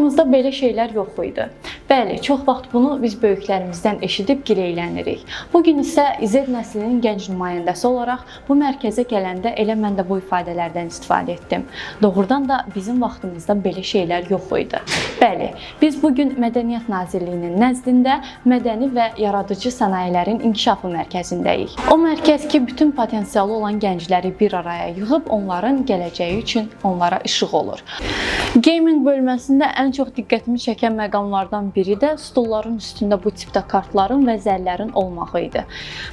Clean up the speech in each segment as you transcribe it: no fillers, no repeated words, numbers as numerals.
vaxtımızda belə şeylər yox idi. Bəli, çox vaxt bunu biz böyüklərimizdən eşidib gileylənirik. Bu gün isə Z nəslinin gənc nümayəndəsi olaraq bu mərkəzə gələndə elə mən də bu ifadələrdən istifadə etdim. Doğrudan da bizim vaxtımızda belə şeylər yox idi. Bəli, biz bu gün Mədəniyyət Nazirliyinin nəzdində Mədəni və Yaradıcı Sənayelerin İnkişafı Mərkəzindəyik. O mərkəz ki, bütün potensialı olan gəncləri bir araya yığıb onların gələcəyi üçün onlara işıq olur. Gaming bölməsində ən çox diqqətimi çəkən məqamlardan biri də stolların üstündə bu tipdə kartların və zərlərin olmağı idi.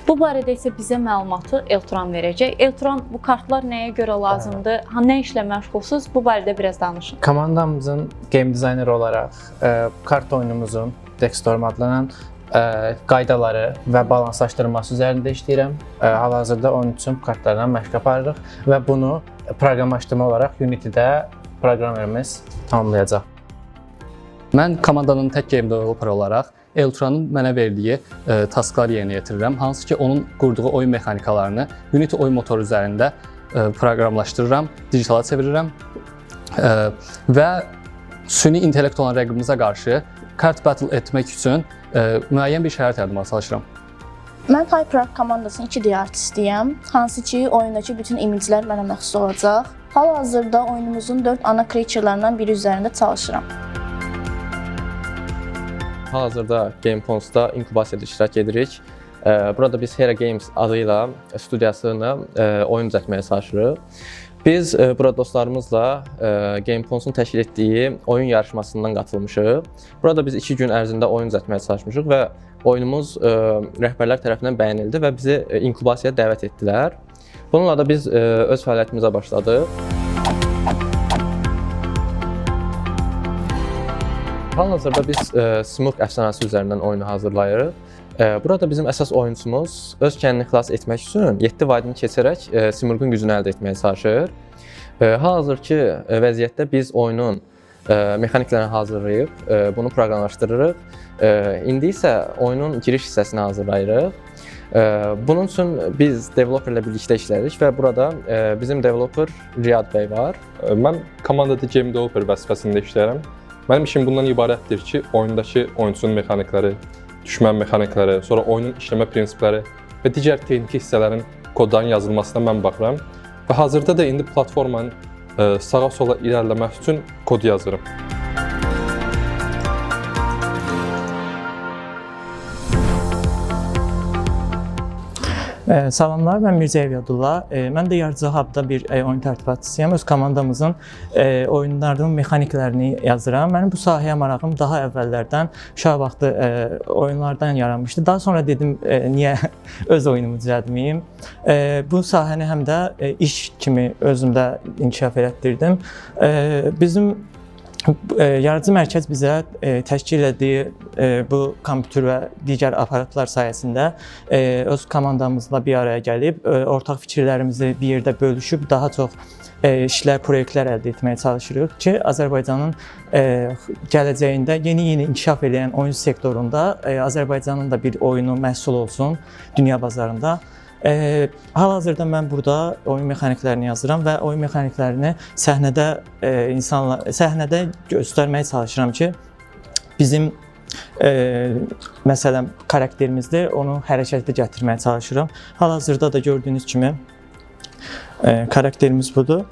Bu barədə isə bizə məlumatı Elturan verəcək. Elturan, bu kartlar nəyə görə lazımdır? Ha, nə işlə məşğulsuz? Bu barədə biraz danışın. Komandamızın game designer olaraq kart oyunumuzun Dexstorm adlanan qaydaları və balanslaşdırılması üzərində işləyirəm. Hal-hazırda onun üçün kartlarla məşq aparırıq və bunu proqramlaşdırma olaraq Unity-də proqramerimiz tamamlayacaq. Mən komandanın tək game developer olaraq Elturanın mənə verdiyi taskları yerinə yetirirəm. Hansı ki, onun qurduğu oyun mexanikalarını Unity oyun motoru üzərində proqramlaşdırıram, digitala çevirirəm və süni intellekt olan rəqibimizə qarşı kart battle etmək üçün müəyyən bir şərait yaratmağa çalışıram. Mən HyperArt komandasının 2D artistiyəm, hansı ki, oyundakı bütün imiclər mənə məxsus olacaq. Hal-hazırda oyunumuzun 4 ana creature-larından biri üzərində çalışıram. Hal-hazırda GamePons'da inkubasiyada iştirak edirik. Burada biz Hera Games adı ilə studiyasını oyun düzəltməyə çalışırıq. Biz burada dostlarımızla GamePons'un təşkil etdiyi oyun yarışmasından qatılmışıq. Burada biz 2 gün ərzində oyun düzəltməyə çalışmışıq və oyunumuz rəhbərlər tərəfindən bəyənildi və bizi inkubasiyaya dəvət etdilər. Bununla da biz öz fəaliyyətimizə başladıq. Hal-hazırda biz Simurq əfsanəsi üzərindən oyunu hazırlayırıq. Burada bizim əsas oyunçumuz öz kəndini xilas etmək üçün 7 vadini keçərək Simurqun gücünü əldə etməyə çalışır. Hal-hazırki vəziyyətdə biz oyunun mexaniklərini hazırlayıb, bunu proqramlaşdırırıq. İndi isə oyunun giriş hissəsini hazırlayırıq. Bunun üçün biz developerlə birlikdə işləyirik və burada bizim developer Riyad bəy var. Mən komandada game developer vəzifəsində işləyirəm. Mənim işim bundan ibarətdir ki, oyundakı oyunçunun mexanikləri, düşmən mexanikləri, sonra oyunun işləmə prinsipləri və digər texniki hissələrin kodların yazılmasına mən baxıram. Və hazırda da indi platformanın sağa-sola irəliləməsi üçün kod yazıram. Salamlar, mən Mirzəyev Yadullah. Mən də Yaradıcı Hub-da bir oyun tərtibatçısıyam. Öz komandamızın oyunlarının mexaniklərini yazıram. Mənim bu sahəyə marağım daha əvvəllərdən, uşaq vaxtı oyunlardan yaranmışdı. Daha sonra dedim, niyə öz oyunumu düzəltməyim? Bu sahəni həm də iş kimi özümdə inkişaf elətdirdim. Bizim Yaradıcı mərkəz bizə təşkil etdiyi bu kompüter və digər aparatlar sayəsində öz komandamızla bir araya gəlib ortaq fikirlərimizi bir yerdə bölüşüb daha çox işlər, proyektlər əldə etməyə çalışırıq ki, Azərbaycanın gələcəyində yeni-yeni inkişaf edən oyun sektorunda Azərbaycanın da bir oyunu məhsul olsun dünya bazarında. Hal-hazırda mən burada oyun mexaniklərini yazıram və oyun mexaniklərini səhnədə insanlar səhnədə göstərməyə çalışıram ki, bizim məsələn karakterimizdə onu hərəkətə gətirməyə çalışıram. Hal-hazırda da gördüyünüz kimi karakterimiz budur.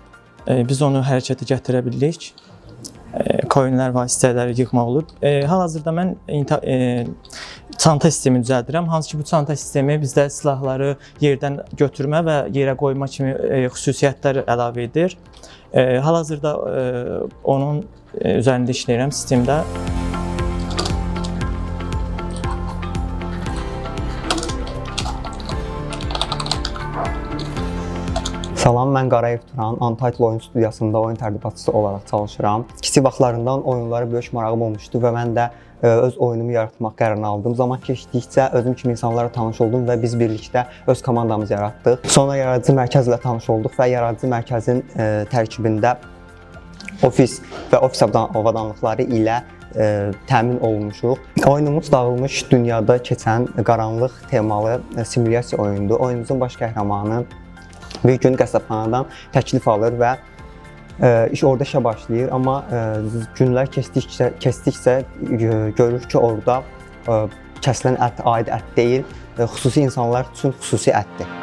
Biz onu hərəkətə gətirə bildik. Coinlər vasitələri yığmaq olur. Hal-hazırda mən çanta sistemi düzəldirəm. Hansı ki, bu çanta sistemi bizdə silahları yerdən götürmə və yerə qoyma kimi xüsusiyyətlər əlavə edir. Hal-hazırda onun üzərində işləyirəm sistemdə. Salam, mən Qarayev Turan, Untitled oyun studiyasında oyun tərtibatçısı olaraq çalışıram. Kiçik vaxtlarından oyunlara böyük marağım olmuşdu və mən də öz oyunumu yaratmaq qərarını aldım. Zaman keçdikcə özüm kimi insanlarla tanış oldum və biz birlikdə öz komandamızı yaratdıq. Sonra yaradıcı mərkəzlə tanış olduq və yaradıcı mərkəzin tərkibində ofis və ofis avadanlıqları ilə təmin olunmuşuq. Oyunumuz dağılmış dünyada keçən qaranlıq temalı simulyasiya oyunudur. Oyunumuzun baş qəhrəmanı bir gün qəssabxanadan təklif alır və İş orada işə başlayır, amma günlər keçdikcə görür ki, orada kəsilən ət aid ət deyil, xüsusi insanlar üçün xüsusi ətdir.